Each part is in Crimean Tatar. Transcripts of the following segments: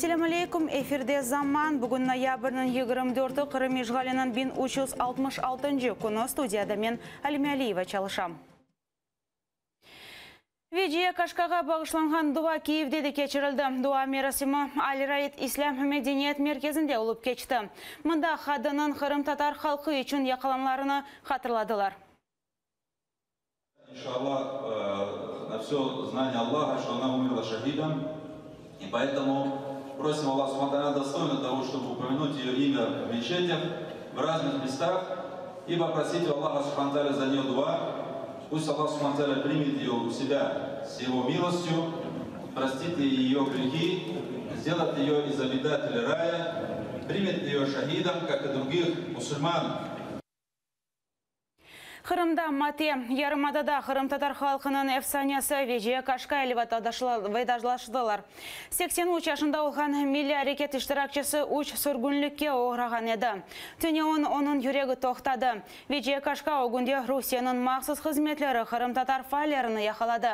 Selâm aleyküm, efirde Zaman, bugün noyabrniñ 24-i, Qırım işğaliniñ 1366-ncı künü, studiyada men, Alime Aliyeva, çalışam. Veciye Kaşkağa bağışlanğan dua Kiyevde de keçirildi. Dua merasimi Al-Raid İslâm medeniyet merkezinde olıp keçti. Mında qadınıñ qırımtatar halqı içün yaqalanlarını hatırladılar. İnşallah, на все знание Аллаха, что она умерла шахидом. И поэтому просим Аллаха Субхану она достойна того, чтобы упомянуть ее имя в мечетях, в разных местах, и попросить у Аллаха Субхану за нее дуа. Пусть Аллах Субхану примет ее у себя с его милостью, простит ей ее грехи, сделает ее из обитателей рая, примет ее шахидом, как и других мусульман. Qırımda matem. Yarımadada qırımtatar halqınıñ efsanesi Veciye Kaşka ile vedalaştılar. 83 yaşında olğan milliy areket iştirakçisi üç sürgünlikke oğrağan edi. Tünevin onıñ yüregi toqtadı. Veciye Kaşka ögünde Rusiyeniñ mahsus hızmetleri qırımtatar faallerini yaqaladı.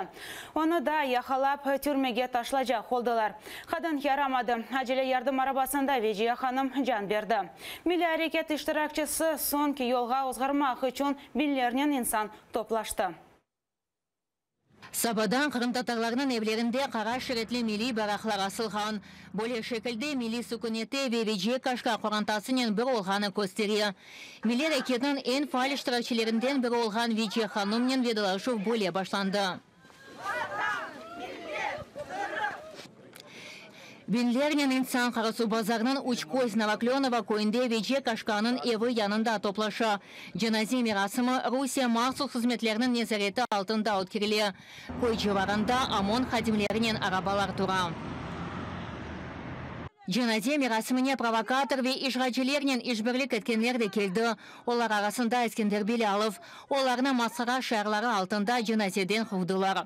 Onı da yaqalap, türmege taşlacaq oldılar. Qadın yaramadı. Acele yardım arabasında Veciye hanım can berdi. Milliy areket iştirakçisi soñki yolğa ozğarmaq içün biñlernen insan toplaştı. Sabadan qırımtatarlarnıñ evlerinde qara şeritli milliy bayraqlar asılğan. Böyle şekilde milliy sükünette ve Veciye Kaşka qorantasınen bir olğanı köstere. Milliy areketniñ eñ faal iştirakçilerinden biri olğan Veciye hanımnen vedalaşuv böyle başlandı. Biñlernen insan Qarasuvbazarnıñ Üç Köz, Novoklönovo, köyünde Veciye Kaşkanıñ evi yanında toplaşa. Cenaze merasimi Rusiye mahsus hızmetleriniñ nezareti altında ötkerile. Köy civarında OMON hadimlerinen arabalar tura. Cenaze merasimine provokator ve işğalcilernen işbirlik etkenler de keldi. Olar arasında Eskender Bilâlov. Olarnı masqara şiarları altında cenazeden quvdılar.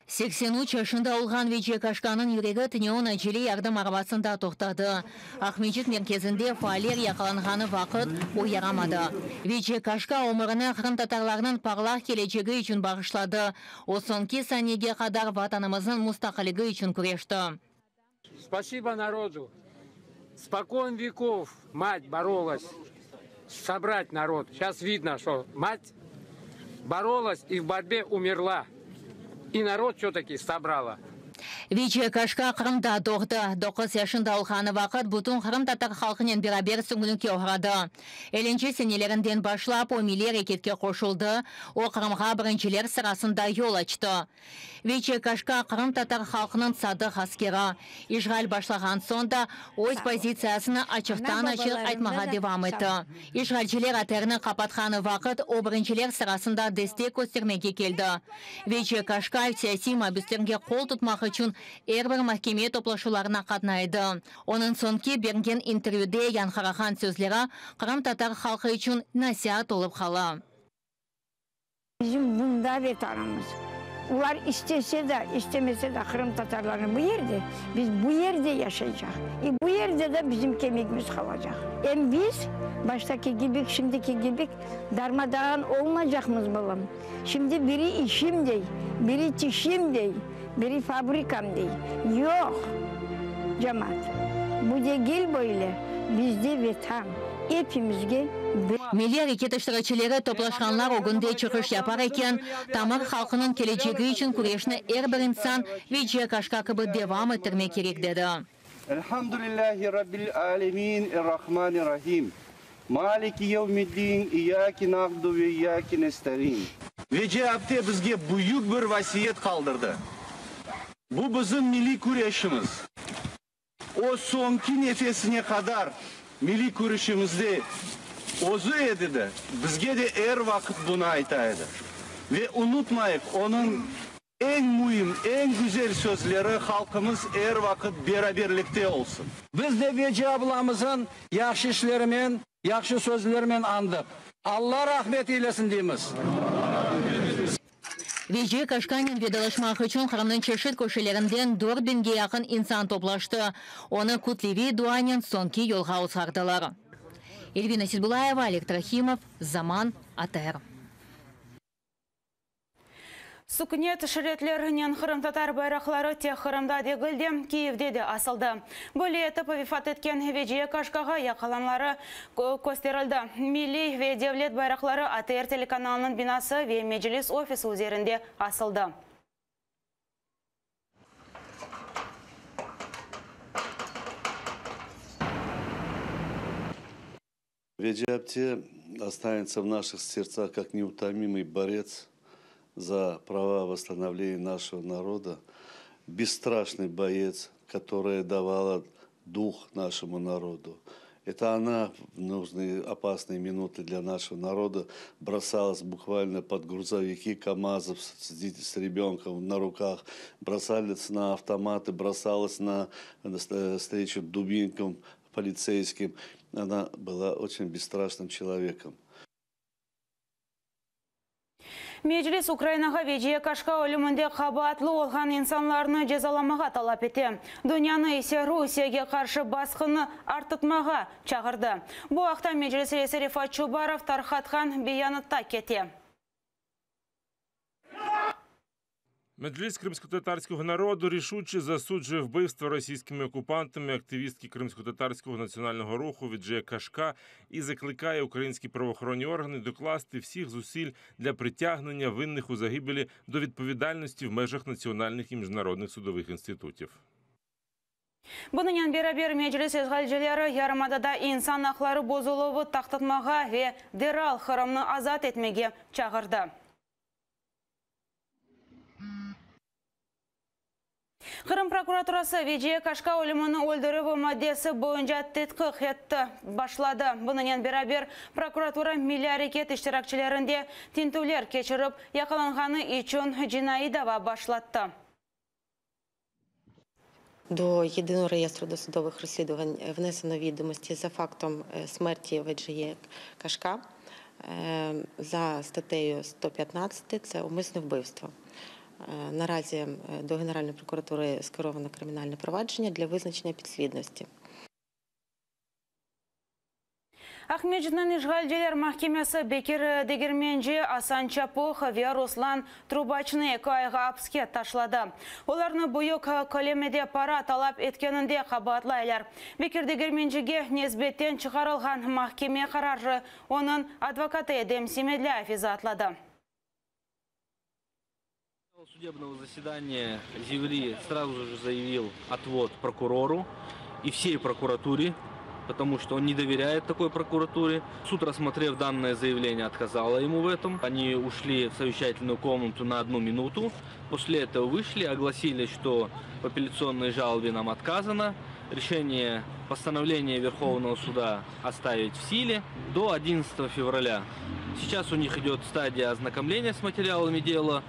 83 yaşında olğan Veciye Kaşkanıñ yüregi tünevin acele yardım arabasında toqtadı. Aqmescit merkezinde faaller yaqalanğanı vaqıt o yaramadı. Veciye Kaşka ömürini qırımtatarlarnıñ parlaq kelecegi içün bağışladı. O soñki saniyege qadar Vatanımıznıñ mustaqilligi içün küreşti. Spasibo narodu. Spokon vekov mать боролась собрать народ. Сейчас видно, что мать боролась и в борьбе умерла. И народ все-таки собрала. Veciye Kaşka Qırımda doğdı. 9 yaşında olğanı vaqıt bütün qırımtatar halqınen beraber sürgünlikke oğradı. Ellinci senelerinden başlap o milliy areketke qoşuldı, o Qırımğa birinciler sırasında yol açtı. Veciye Kaşka qırımtatar halqınıñ sadıq askeri. İşğal başlağan soñ da öz pozitsiyasını açıqtan-açıq aytmağa devam etti. İşğalciler ATRni qapatqanı vaqıt o birinciler sırasında destek köstermege keldi. Veciye Kaşka siyasiy mabüslerge qol tutmaq içün er bir mahkeme toplaşuvlarına qatnay edi. Onıñ soñki bergen intervyüde yañğırağan sözleri qırımtatar halqı içün nasiat olıp qala. Bizim bunda vetanımız. Olar istese de, istemese de qırımtatarlarnı bu yerde, biz bu yerde yaşaycaq. İ bu yerde de bizim kemigimiz qalacaq. Em biz, baştaki kibi, şimdiki kibi, darmadağan olmaycaqmız, balam. Şimdi biri işim dey, biri tişim dey, biri fabrikam dey. Yoq, cemaat, bu degil böyle, bizde Vetan, epimizge bir. Milliy areket iştirakçileri toplaşqanlar ögünde çıqış yapar eken, tamır halqınıñ kelecegi içün küreşni er bir insan Veciye Kaşka kibi devam ettirmek kerek, dedi. Elhamdülillahi Rabbil alemin Errahmanirrahim Maliki yevmiddin İyyâki na'budu ve iyyâki nesta'in. Veciye apte bizge büyük bir vasiyet qaldırdı. Bu bizim milliy küreşimiz. O soñki nefesine qadar milliy kürüşimizde özü edi de, bizge de er vaqıt bunı ayta edi. Ve unutmayıq, onıñ eñ müim, eñ güzel sözleri, halqımız er vaqıt beraberlikte olsun. Biz de Veciye ablamızın yahşı işlerimen, yahşı sözlerimen añdıq. Alla rahmet eylesin deymiz. Veciye Kaşkanen vedalaşmaq içün Qırımnıñ çeşit köşelerinden 4000-ge yaqın insan toplaştı. Onı kütleviy duanen soñki yolğa ozğardılar. Elvina Seitbulayeva, Oleg Trofimov, Zaman, ATR. Sükünet şeritlerinen qırımtatar bayraqları tek Qırımda degil de, Kiyevde de asıldı. Böyle etip vefat etken Veciye Kaşkağa yaqalanları kösterildi. Milliy ve devlet bayraqları ATR telekanalınıñ binası ve Meclis ofisi üzerinde asıldı. Veciye apte останется в наших сердцах как неутомимый борец за права восстановления нашего народа, бесстрашный боец, которая давала дух нашему народу. Это она в нужные опасные минуты для нашего народа бросалась буквально под грузовики КАМАЗов с, с ребенком на руках, бросались на автоматы, бросалась на, на встречу дубинкам полицейским. Она была очень бесстрашным человеком. Meclis Ukrainağa Veciye Kaşka ölüminde qabaatlı olğan insanlarnı cezalamağa talap ete. Dünyanı ise Rusiyege qarşı basqını arttırmağa çağırdı. Bu aqta Meclis reisi Refat Çubarov tarqatqan beyanatta kete. Меджліс кримськотатарського народу рішуче засуджує вбивство російськими окупантами активістки кримськотатарського національного руху Веджіє Кашка і закликає українські правоохоронні органи докласти всіх зусиль для притягнення винних у загибелі до відповідальності в межах національних і міжнародних судових інститутів. Bunıñnen beraber Meclis işğalcileri yarımadada insan aqları bozuluvı toqtatmağa ve deral Qırımnı azat etmege çağırdı. Qırım prokuraturası Veciye Kaşka ölümini öldürüvi maddesi boyunca tedqiq etti, başladı. Bunıñnen beraber prokuratura milliy areket iştirakçilerinde tintüvler keçirip yaqalanğanı içün cinaiy dava başlattı. До єдиного реєстру досудових розслідувань внесено відомості за фактом смерті Веджиє Кашка за статтею 115 – це умисне вбивство. Наразі до Генеральної прокуратури скеровано кримінальне провадження для визначення підслідності. Aqmescitniñ işğalciler mahkemesi Bekir Degermenci, Asan Çapuh ve Ruslan Trubaçnı 2 ayğa apske taşladı. Olarnı büyük kölemde para talap etkeninde qabaatlaylar. Bekir Degermencige nisbeten çıqarılğan mahkeme qararı onıñ advokatı Edem Semedlâyev izaatladı. Судебного заседания Зеври сразу же заявил отвод прокурору и всей прокуратуре, потому что он не доверяет такой прокуратуре. Суд, рассмотрев данное заявление, отказал ему в этом. Они ушли в совещательную комнату на одну минуту. После этого вышли, огласили, что в апелляционной жалобе нам отказано. Решение постановления Верховного суда оставить в силе до 11 февраля. Сейчас у них идет стадия ознакомления с материалами дела.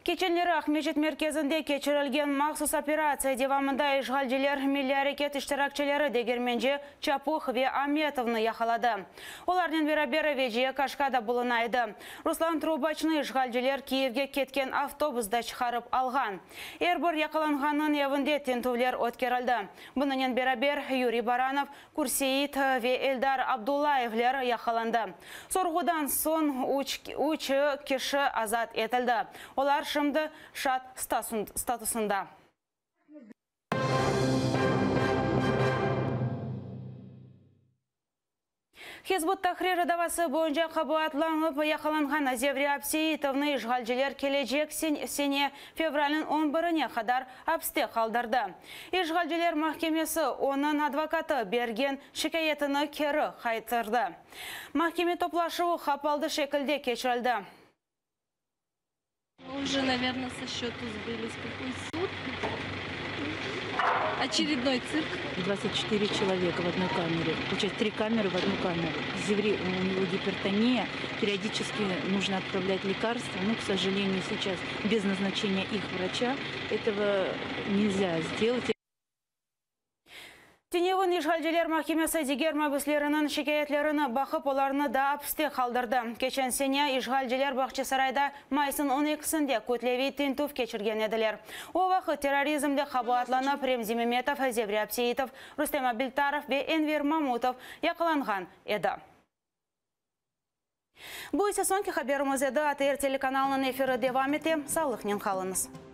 Keçenleri Aqmescit merkezinde keçirilgen mahsus operatsiya devamında işğalciler milliy areket iştirakçileri Degermenci, Çapuh ve Ametovnı yaqaladı. Olarnen beraber Veciye Kaşka da buluna edi. Ruslan Trubaçnı işğalciler Kiyevge ketken avtobusta çıqarıp alğan. Er bir yaqalanğannıñ evinde tintüvler ötkerildi. Bunıñnen beraber Yuriy Baranov, Kürseit ve Eldar Abdullayevler yaqalandı. Sorğudan soñ üç kişi azat etildi. Olar şimdi şaat statusında. Hizb ut-Tahrir davası boyunca qabaatlanıp yaqalanğan Zevri Abseitovnı işğalciler kelecek sene fevralniñ 11-ine qadar apiste qaldırdı. İşğalciler mahkemesi onıñ advokatı bergen şikâyetini keri qaytardı. Mahkeme toplaşuvı qapalı şekilde keçirildi. Мы уже, наверное, со счету сбились. Какой суд? Очередной цирк. 24 человека в одной камере. Получается, три камеры в одну камеру. Зеври, у него гипертония. Периодически нужно отправлять лекарства. Но, к сожалению, сейчас без назначения их врача этого нельзя сделать. Tünevin. Bugün işğalciler mahkemesi diger mabüsleriniñ şikâyetlerini baqıp, olarnı daa apiste qaldırdı. Keçen sene işğalciler Bağçasarayda mayısnıñ on ekisinde kütleviy tintüv keçirgen ediler. O vaqıt terrorizmde qabaatlanıp Remzi Memetov, Zevri Abseitov, Rustem Abiltarov ve Enver Mamutov yaqalanğan edi. Bu ise soñki haberimiz edi. ATR telekanalınıñ efiri devam ete. Sağlıqnen qalıñız.